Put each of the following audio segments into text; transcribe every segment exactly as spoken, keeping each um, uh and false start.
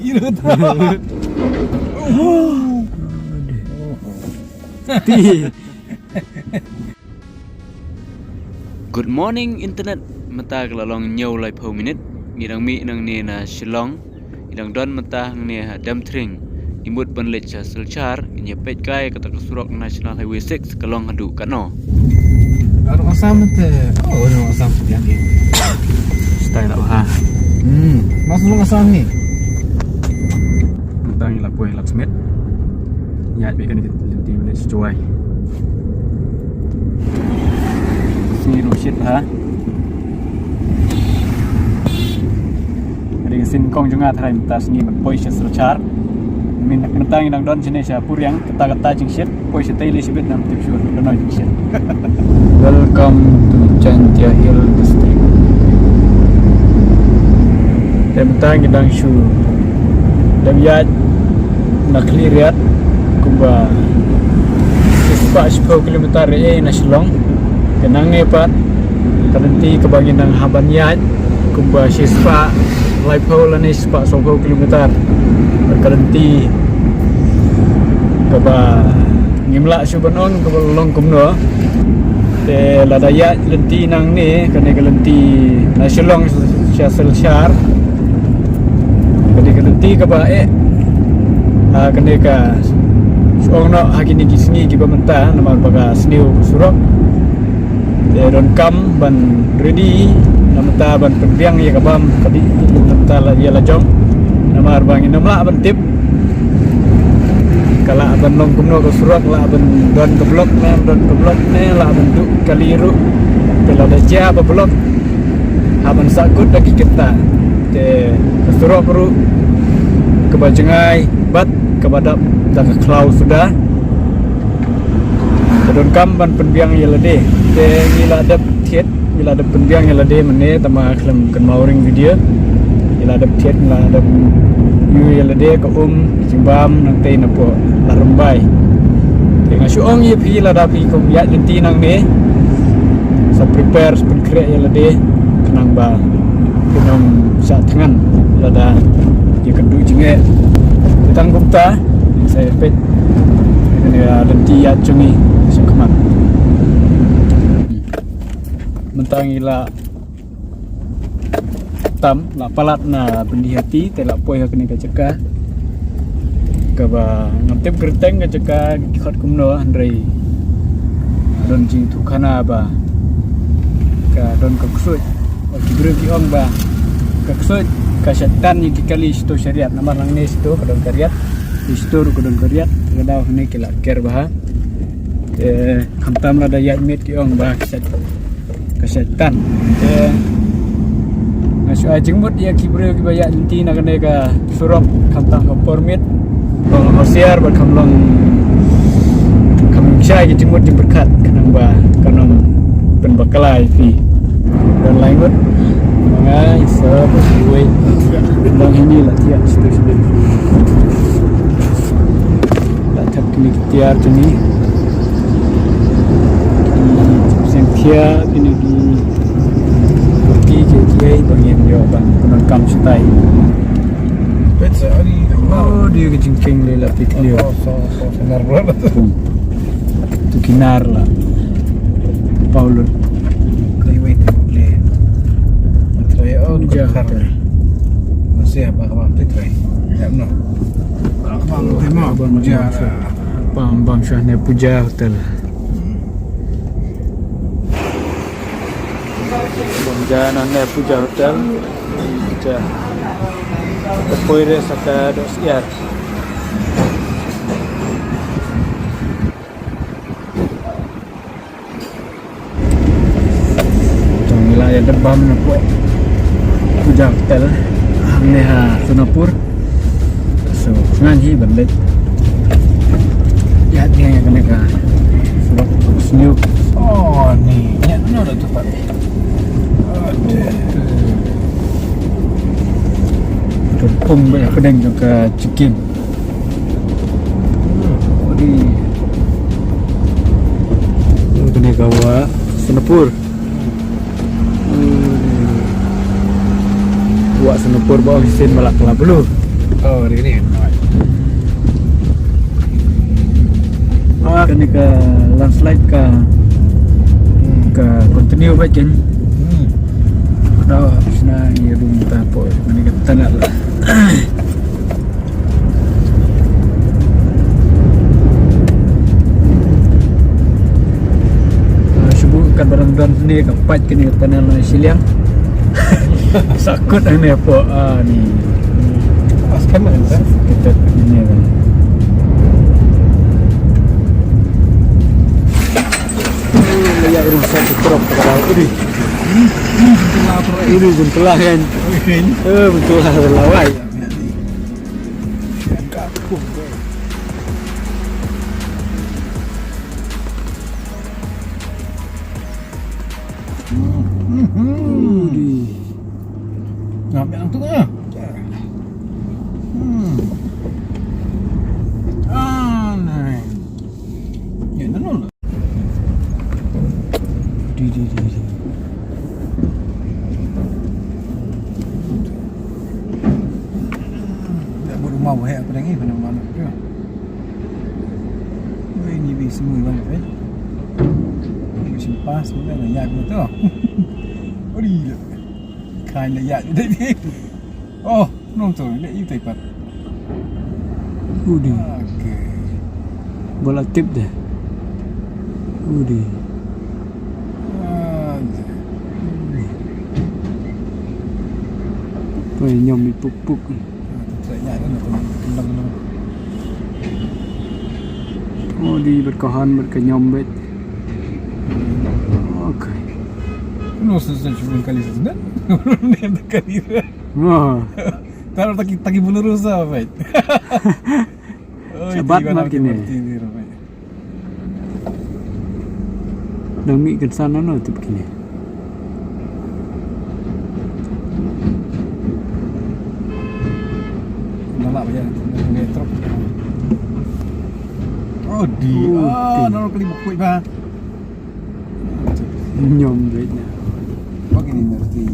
Ti. Good morning, internet. Mynta ka la long hynñiew laiphew minit. Ngi dang mih nangne na Shillong. Ngi dang don mynta hangne ha Demthring. Ngi mut ban leit sha Silchar. Ngi ïa peit kai kata ka surok National Highway six ka long haduh katno. Ano Assam te. Oh, ano Assam te yang ni. Style apa? Hmm. Mas long Assam ni. Mynta ngi la poi Laksmith. Ïaid beit kane ka lynti mynne sha Jowai. Sngi ruh shit ha. Ka dei ka sien kong jong nga tharai mynta sngi ban poi sha Silchar. Mynta ngi dang don shane sha Puriang, kata kata jingshit. Poi shatei lei shibit ngam tip shuh, don jingshit. Welcome to Jaintia Hill District. Te mynta ngi dang shu dep ïaid na Khliehriat kumba shispah shiphew kilometer eh na Shillong. Te nangne pat ka lynti kaba ngi nang hap ban ïaid kumba shispah laiphew lane shispah sawphew kilometer. Ka lynti kaba ngim lah shuh ban ong kaba long kumno. Te lada ïaid lynti nangne, kane ka lynti na Shillong sha Silchar, kane ka lynti kaba eh. Ha kane ka shu ong noh ha kine ki sngi kiba mynta namar ba ka sniew surok. Te donkam ban ready na mynta ban pynbiang ïa ka bam ka dei na mynta la ïa la jong. Namar ba ngin ym lah ban tip ka lah ban long kumno ka surok, lah ban don ka block ne, don ka block ne, lah ban duh kali ruh. Te lada jia ba block, ha ban sahkut da ki kynta. Te ka surok ruh kaba jngai bad kaba dap da ka khlaw suda. Ka donkam ban pynbiang ïa lade. Te ngi la dep thied, ngi la dep pynbiang ïa lade mynne, tangba khlem kynmaw ring video. Ngi la dep thied, ngi la dep ïu ïa lade, ka um, ka jingbam, nangtei napoh Ladrymbai. Te nga shu ong ïa phi lada phi kum ïaid lynti nangne, sa prepare, sa pynkhreh ïa lade khnang ba phin ym shah thngan lada ïa ka duh jingeh. Te tang kumta sa ïa peit ïa kane ka lynti ïaid jong ngi sha khmat. Mynta ngi la tam, la palat na Byndihati, te la poi ha kane ka jaka kaba ngam tip kyrteng ka jaka ki khot kumno, hynrei don jingïathuhkhana ba ka don ka ksuid. Ba ki briew ki ong ba ka ksuid ka shait tan ïa ki kali shito shariat, namar nangne shito ka don ka riat, shito ruh ka don ka riat, ka daw hangne ki la ker bha. Te khamtam lada ïaid miet ki ong ba ka shait ka shait tan. Te nga shu ai jingmut ïa ki briew kiba ïaid lynti na kane ka surok, khamtam ka por miet, long husiar bad kham long, kham shai ki jingmut jingpyrkhat khnang ba kan ym pynbakla ïa phi. Don lai ngut. Nga isa ba siwei. Long hini la thiah shibit shibit. La thep kine ki tiar jong ngi. Ki seng thiah kine ki ki ki ki ba ngin ïoh ban pyndonkam shatai. Pizza ari. Oh, dei ka jingkieng lei la pit lei. Oh, so so so nar bro. Pum. Tu kinar la. Paulus. Kaiwei tu le. Try oh tu kar. Masih apa apa tu try. Ya no. Bam bam shah ne Puja Hotel. Bam ja na ne Puja Hotel. Puja. Te poi re sa ka dos yar. Jong ngi la ïa dep bam na poi Puja Hotel hangne ha Sonapur. So ngan hi ban leit. Ïa dei ïa kane ka surok sniew. Oh ni ïa no da tu pat. Aduh. Pum ba ïa pedeng jong ka chicken. Odi. Kane ka wah Sonapur. Wah Sonapur ba ong shisien ba la kylla blue. Oh, hari ni. Ah, kane ka landslide ka, hmm, ka continue bad kan. Hmm. Dah, sna ia dum ta po, kane ka tanah lah. Ah, shubu kat barang don ni ka pait kane ka tunnel na shiliang. Sakut ane po, ah, ni. Pas kan, kan? Kita ni kan. Layak rusak truk kalau ini. Ini jentela kan. Eh, jentela lawai. Hmm. Ngap yang tu ah. Hmm. Ah, nice. Ya, nanu. Di, di, di, di. Dah buat rumah wahai apa lagi, mana mana tu. Oi, ni bi semua bang, eh. Ni simpas semua dah ya betul. Oi, kan ya. Oh, nonton, lihat itu ipat. Udi. Okay. Bola tip deh. Udi. Ah, udi. Wei, nyom ipuk-puk. Ah, tu saya nyari nonton. Udi berkohan, berkenyom bet. Okay. Nonton saya cuma kali sana. Nonton kali. Wah. Taruh taki, taki bunuh rusa, Fai. Oi, shabat mat kine. Dang mih kan sana no tip kine. Nalak aja, ini truk. Oh, di. Oh, ah, di. Nalak kali bukui ba. Nyom duit na. Bagi ni ngerti.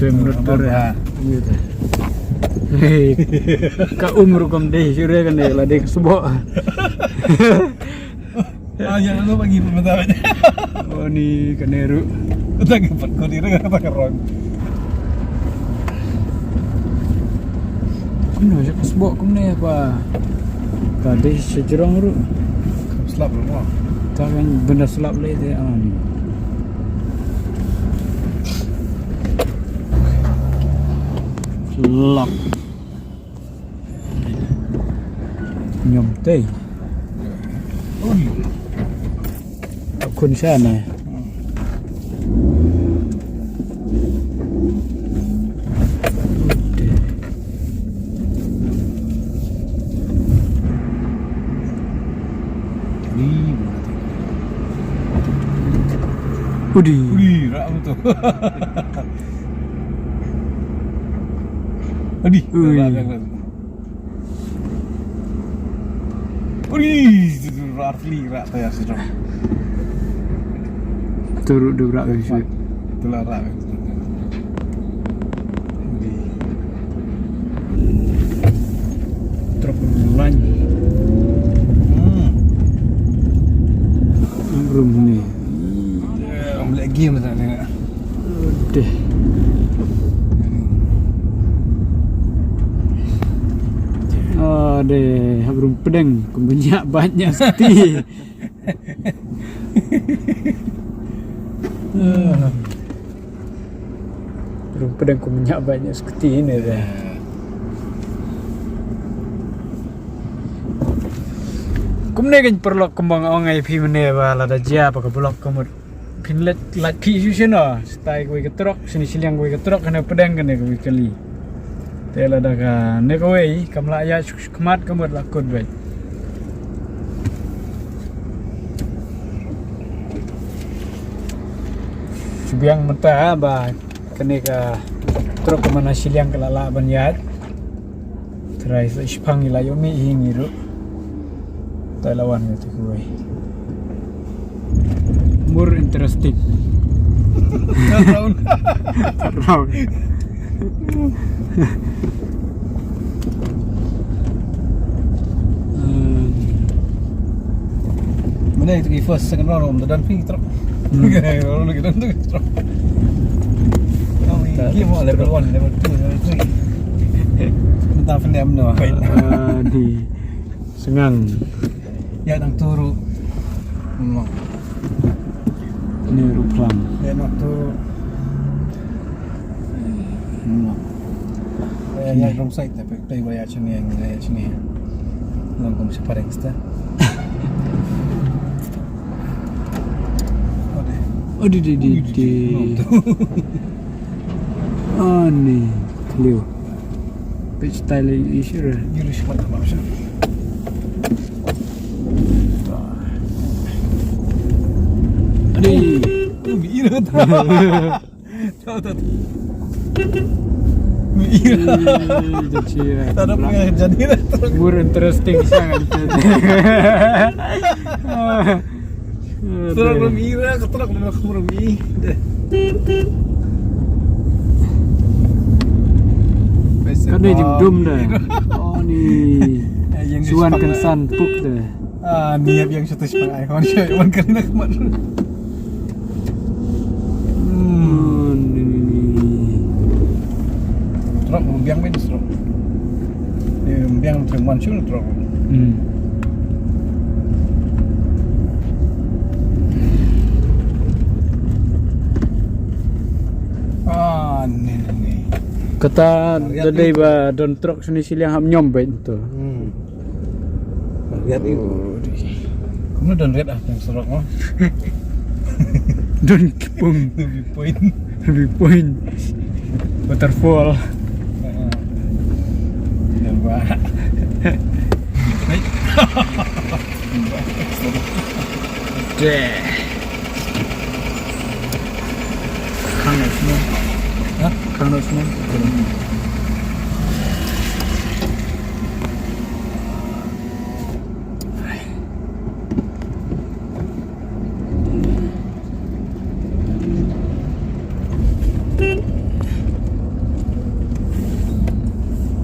Tuan menurut tu ya. Hei, ka umur kam deh, sure kan deh, lah deh sebok. Ah, jangan lupa gitu, betul. Oh, ni kena ru. Tak dapat kau diri, tak dapat kerong. Kumno je ka sbok kumne ba ka dei sha jrong ruh. Slap ruh mo. Ta kan benda slap lei te, ah, ni. Slap. Nyom tei. Ui. Khun sha ne. Udi. Udi, rak betul. Udi, rak, rak, rak. Ui, tu, tu, rak, rak, rak, rak, rak. Turut dia berak dari situ. Itulah rak. Ui. Truk online. Hmm. Room ni. Ya, beli game sana. Deh. Ah, deh, ha brung pdeng, kumba nyak bait nyak seti. Brung pdeng kumba nyak bait nyak seti ne deh. Kumne kein paralok kumba nga ong ïa phi mynne ba lada jia ba ka block ka mut. Phin leit lait khih shuh shuh noh. Stai kawei ka trok, shane shiliang kawei ka trok, kane pdeng kane kawei kali. Te lada kane kawei kam lah ïaid shuh shuh khmat ka mut la kut beit. Shu biang mynta ba kane ka trok ka mana shiliang ka la lah ban ïaid. Trai sa shipang ila yomi hi ngi ruh. Tai lawan ngi tu kuai. More interesting. Round. Round. Ïa, ïa ki first, second round, ym don phi trok. Hmm. Ym don phi trok. Ym, ïa, ïa, level one, level two, level three. Mynta phin ïa mynno. Ah, di. Sngewbha. Ïa, nangtu ruh. Hmm. Ni ruh plang. Ïa, nangtu ruh. Hmm. Ïa, ïa, wrong side, tapi. Tei ba ïa shane, ïa shane. Long kum sha pareng sta. Odi, odi, odi, odi. Ani, Leo. Pitch style issue. Irish mat apa sha. Adi. Umi ira. Tahu, tahu. Iya. Ih, jadi, ya. Tak ada pengajaan dia. More interesting sangat. Trok lem ira, ke trok lem khmur mi. Deh. Kan dia jingdum dah. Oh, ni. Eh, yang Suan dispang kan lah. San puk dah. Ah, niat yang satu sepang ai, kawan, siap, kawan, kali nak mat. Hmm. Oh, ni, ni, ni. Trok, biang ben, trok. Eh, biang, trok, man, sure, trok. Hmm. Ah, ni, ni, ni. Kata, da dei ba don trok sini siliang hap nyom beit tu. Hmm. Riat ni. Oh, di. Kumno don riat ah, tang surok mo. Don kipum. Viewpoint. Viewpoint. Waterfall. Heeh. Nampak. Baik. Deh. Khang no snow. Hah? Khang no snow.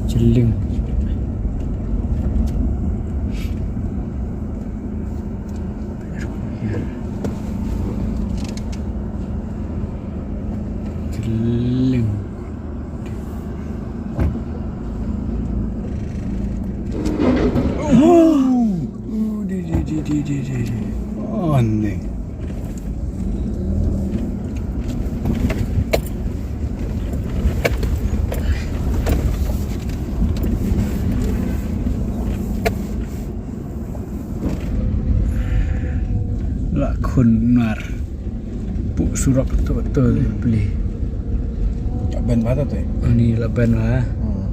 Chilling. Chilling. Oh, di, di, di. Oh, ni. La khun nar. Puk surok tu tu pli. Laban ba tu. Ani laban ba. Hmm.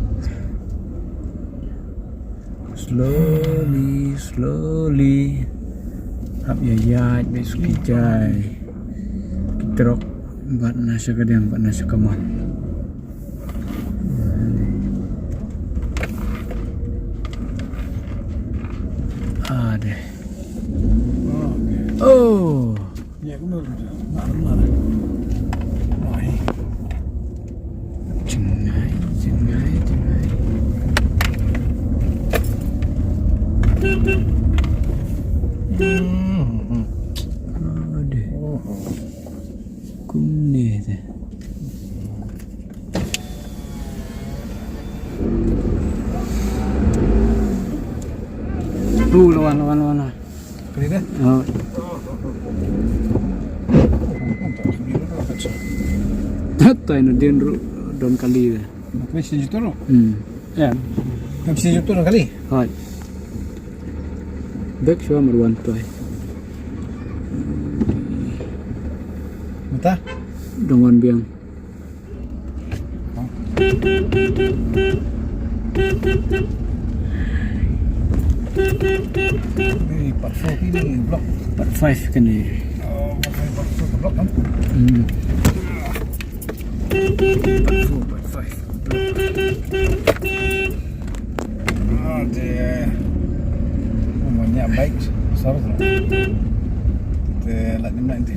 Slowly, slowly. Hap ïa ïaid beit suki jai. Ki trok bad na sha kadiang bad na sha kamon. Ah, deh. Oh. Ïa, kumno tu? Mar, mar. Ai. Jngai, jngai, jngai. Hmm, hmm. Aduh. Oh. Kumne te. Tu lawan, lawan, lawan. Kali dah? Oh. Hatai na dien ruh don kali dah. Tapi si juta ruh? Hmm. Ya. Tapi si juta ruh kali? Hai. Bek shuwa marwan toi. Mata? Dong wan biang. Ni part four ni, ni block. Part five kane. Oh, part four block kan? Hmm. Part four, part five. Ah, te. Oh, manya bike. Sorry. Te la ni mlan ti.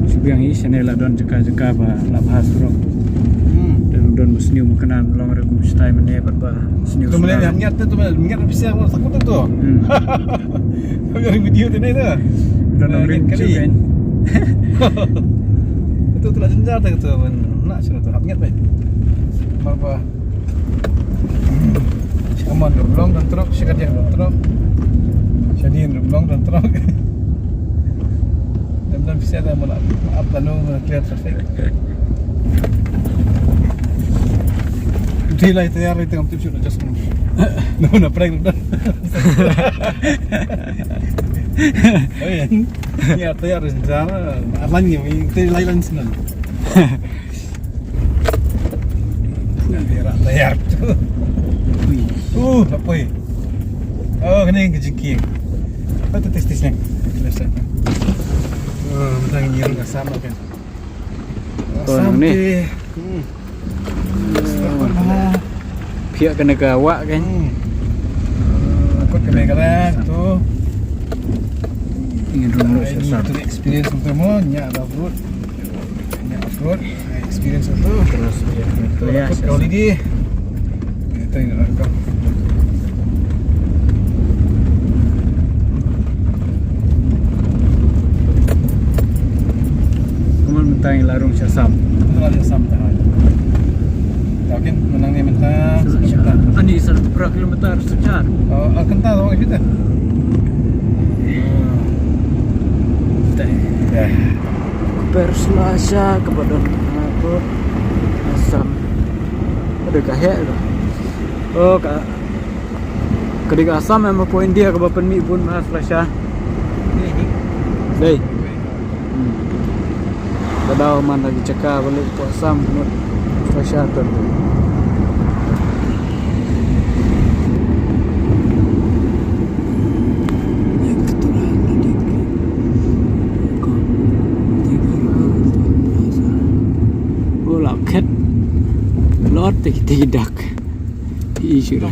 Shu biang hi shane la don jaka jaka ba la bha surok. Hmm. Don don mus Ïa, ma kane long ruh kum stai mynne bad ba sniew. Tu mynne sniew. Ngiat tu, tu mynne ngiat bisiang, takut tu. Hmm. Kami ada video tu ni tu. Dah nang ring kali. Itu tu lah jenjar tu, tu. Nak suruh tu hap ngiat baik. Marba. Aman, rum long dan truk, sikadiang dan truk. Jadi rum long dan truk. Dan dan bisa dah malah up lalu clear traffic. Di lai tayar itu ngam tip shu just. No, na prank dah. Oh ya. Ya tayar rencana. Aman ni, itu lai lan sinan. Tayar, tayar tu. Ui. Uh, lapoi. Oh, kene ke jingkieng. Apa tu tis-tis ni? Oh, mentang ngirim asam kan. Asam ni. Hmm. Astagfirullah. Pihak kena ke awak kan. Hmm. Takut kena kena tu. Ini dulu. Ini tu experience pertama, nya ada road. Nya off-road, experience tu. Terus ya. Terus ya, aku kau lagi. Itu yang nak kau. Kamu mentang larung sasam. Mentang larung sasam dah. Mungkin menang ni mentang. Ani seratus kilometer sejar. Oh, akan tahu kita. Teh. Ya. Kper slasha ka ba don ha ka Assam. Ada ka heh ka. Oh, ka, ka dei ka Assam em hapoh India ka ba pynmih bun ha slasha. Dei. Hmm. Ka dei man da ki jaka ba leh hapoh Assam mut slasha ton. Ola khet. Lot te te dak. Issue dah.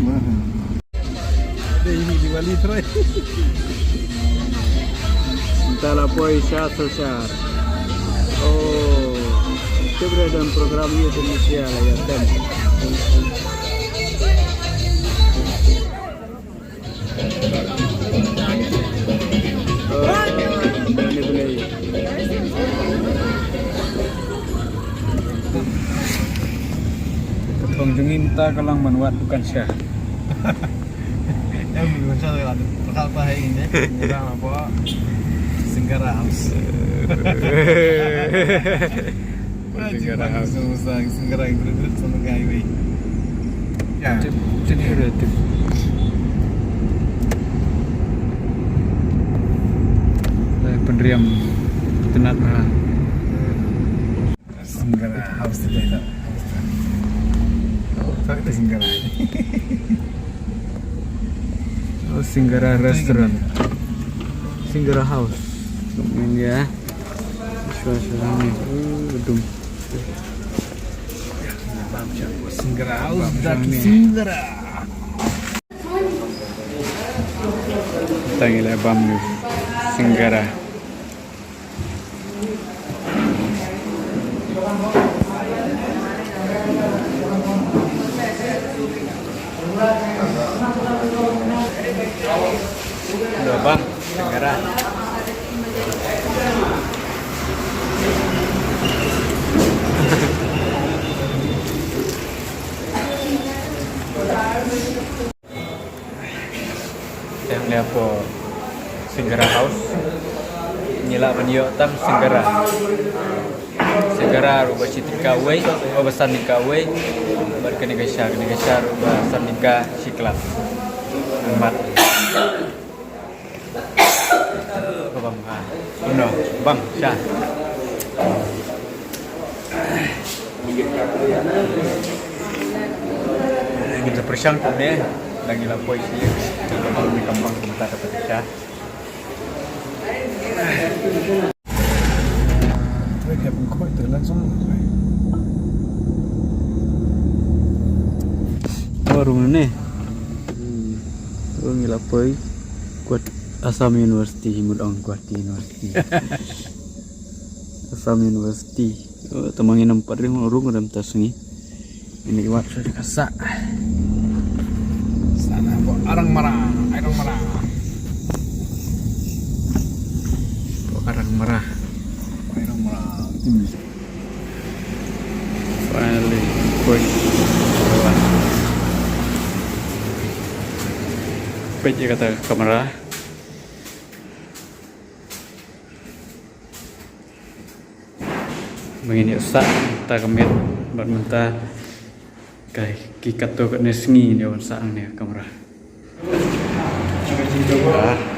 Dei ini Diwali terus. Entah lah poi sha sha. Oh. Kita berada dalam program Youth Indonesia lah ya kan. Ka thong jong ngi mynta ka long ban wad dukan sha. Em, dukan sha ka long. Perkal pa hai ini. Ni bang apa? Singgara House. Singgara House. Singgara House. Singgara House. Singgara House. Ya. Tip, tip, tip. Lai pynriam tynat ha. Singgara House tu dah. House tu. Singgara. Oh, Singgara Restaurant. Singgara House. Kat India. Shuwa shuwa ni. Oh, gedung. Singgara House, Singgara. Tang ila bam ni. Singgara. Dah bang, Singgara. Te hangne hapoh Singgara House. Ngi lah ban ïoh tam Singgara. Singgara ruh ba shi tyngka wei, ruh ba san tyngka wei. Bad kane ka sha, kane ka sha ruh ba san tyngka shi klat. Mat. Ka bang ha. Uno, bang sha. Kita pyrshang kumne, lagi la poi shi. Kita bang ni kambang kita kata pyrshang. Wei, dia pun koi tu langsung. Oh, rumah ni. Hmm. Oh, ngi la poi. Kuat Assam University, mut ong Guwahati University. Assam University. Oh, tamang ïa nampat ring rung ram ta sngi. Ini wat sa ka sa. Sa na ko arang mara, arang mara. Ko arang mara. Arang mara. Hmm. Finally, quick. Peit ïa kata ka kamera. Ba ngin ïoh sah mynta ka miet bad mynta ka, ki katto katne sngi ngin ïoh ban sah hangne ka kamera. Ah.